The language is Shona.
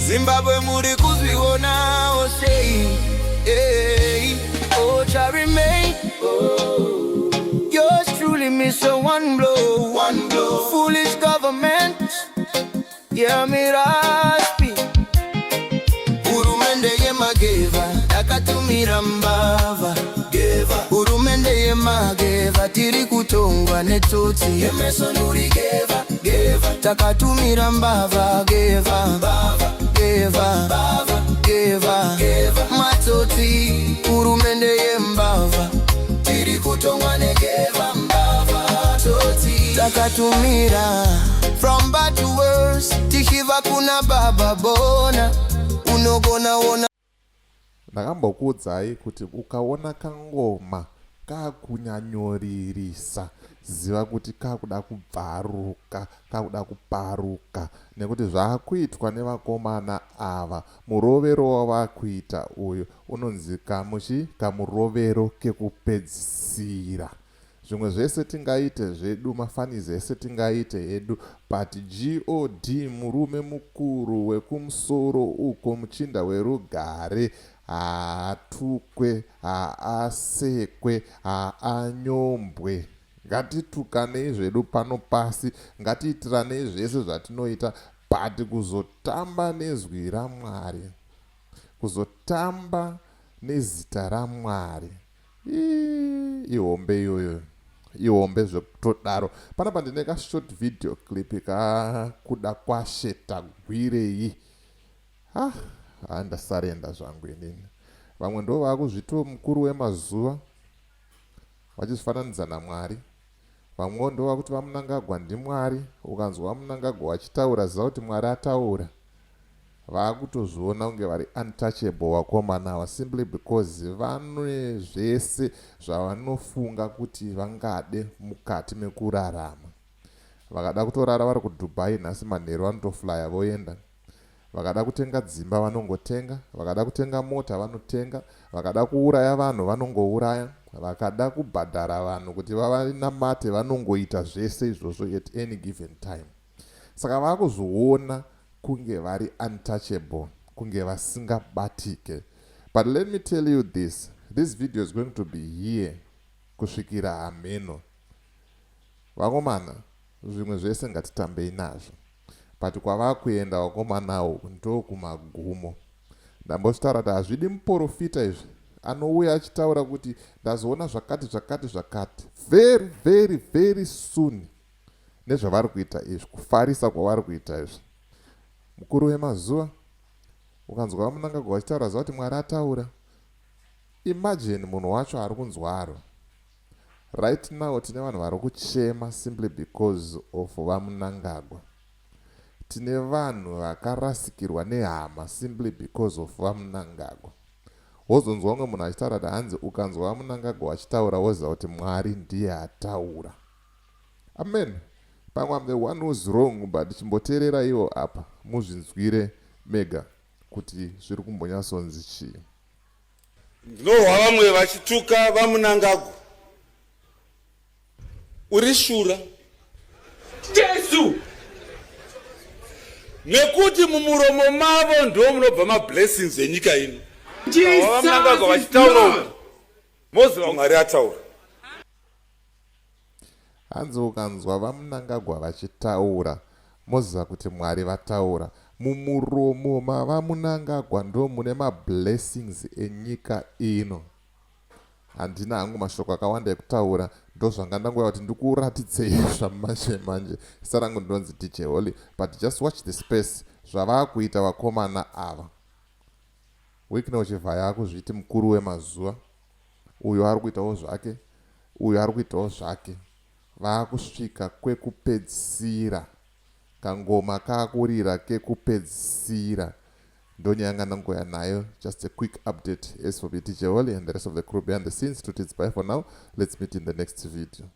Zimbabwe, muri kuzvionawo sei? Hey, oh, Charmaine. Yours truly miss a one blow. One blow. Foolish government. Yeah, miraspi. Hurumende yemageva yakatumira mbavha. Hurumende yemageva, tiri kutongwa netsotsi. Takatumira mbavha geva geva geva matsotsi. Hurumende yembavha, tiri kutongwa negeva mbavha tsotsi. Takatumira from bad to worse, tichibva kuna Baba Bona unogona ona. Ndakambokuudzai kuti ukaona kangoma kakunyanyoririsa, ziva kuti kakuda kubvaruka, kakuda kuparuka, nekuti zvaakuitwa nevakomana ava, murovero wavakuita uyu unonzi kamuchi kamurovero kekupedzisira. Zvimwe zvese tingaite zvedu, mafanizi ese tingaite hedu, but God, murume mukuru wekumusoro uko, muchinda werugare, haatukwe, haasekwe, haanyombwe. Ngatitukanei zvedu pano pasi, ngatiitiranei zvese zvatinoita, but kuzotamba nezwi raMwari, kuzotamba nezita raMwari, ihombe iyoyo, ihombe zvekutodaro. Panapa ndine kashort video clip kakuda kwashe Tagwirei. Ah, handasarenda zvangu inini. Vamwe ndo vaakuzvitiwo mukuru wemazuva, vachizvifananidza naMwari. Vamwewo ndo vakuti vaMunangagwa ndiMwari. Ukanzwa vaMunangagwa vachitaura, ziva kuti Mwari ataura. Vaakutozviona kunge vari untouchable vakomana ava, simply because vane zvese zvavanofunga kuti vangade mukati mekurarama. Vakada kutorara vari kuDubai nhasi manheru, vanotoflya voenda. Vakada kutenga dzimba, vanongotenga. Vakada kutenga mota, vanotenga. Vakada kuuraya vanhu, vanongouraya. Vakada kubhadhara vanhu kuti vavanamate, vanongoita zvese izvozvo at any given time. Saka vaakuzviona kunge vari untouchable, kunge vasingabatike. But let me tell you this, this video is going to be here kusvikira hameno. Vakomana, zvimwe zvese ngatitambei nazvo, but kwavakuenda vakomanawo ndokumagumo. Ndambozvitaura kuti hazvidi muprofita izvi anouya achitaura kuti ndazoona zvakati zvakati zvakati. Very very very soon, nezvavari kuita izvi, kufarisa kwavari kuita izvi, mukuru wemazuva, ukanzwa vaMunangagwa vachitaura, ziva kuti Mwari ataura. Imagine munhu wacho ari kunzwaro. Right now tine vanhu vari kuchema simply because of vaMunangagwa. Tine vanhu vakarasikirwa nehama simply because of vaMunangagwa. Wozonzwa umwe munhu achitaura kuti hanzi ukanzwa vaMunangagwa vachitaura, woziva kuti Mwari ndiye ataura. Amen. Pamwe am the one who's wrong, but chimboteerera iwo apa muzvinzwire mega kuti zviri kumbonyatsonzi chii. Ndinohwa vamwe vachituka vaMunangagwa, uri shura. Jesu. Nekuti mumuromo mavo ndo munobva mablessings enyika ino. VaMunangagwa vachitaura uku, moziva Mwari ataura. Hanzi ukanzwa vaMunangagwa vachitaura, moziva kuti Mwari vataura. Mumuromo mavaMunangagwa ndo mune mablessings enyika ino. Handina hangu mashoko akawanda ekutaura, ndozvanga ndangoya kuti ndikuratidzei zvamanje manje. Zita rangu ndinonzi DJ Holly, but just watch the space zvavaakuita vakomana ava. Wicknell Chivhaya akuzviti mukuru wemazuva, uyo ari kuitawo zvake, uyo ari kuitawo zvake. Vaakusvika kwekupedzisira, kangoma kaakurira kekupedzisira. Ndonyaya ndangoya nayo, just a quick update. As for me, DJ Holly and the rest of the crew behind the scenes, to it's bye for now. Let's meet in the next video.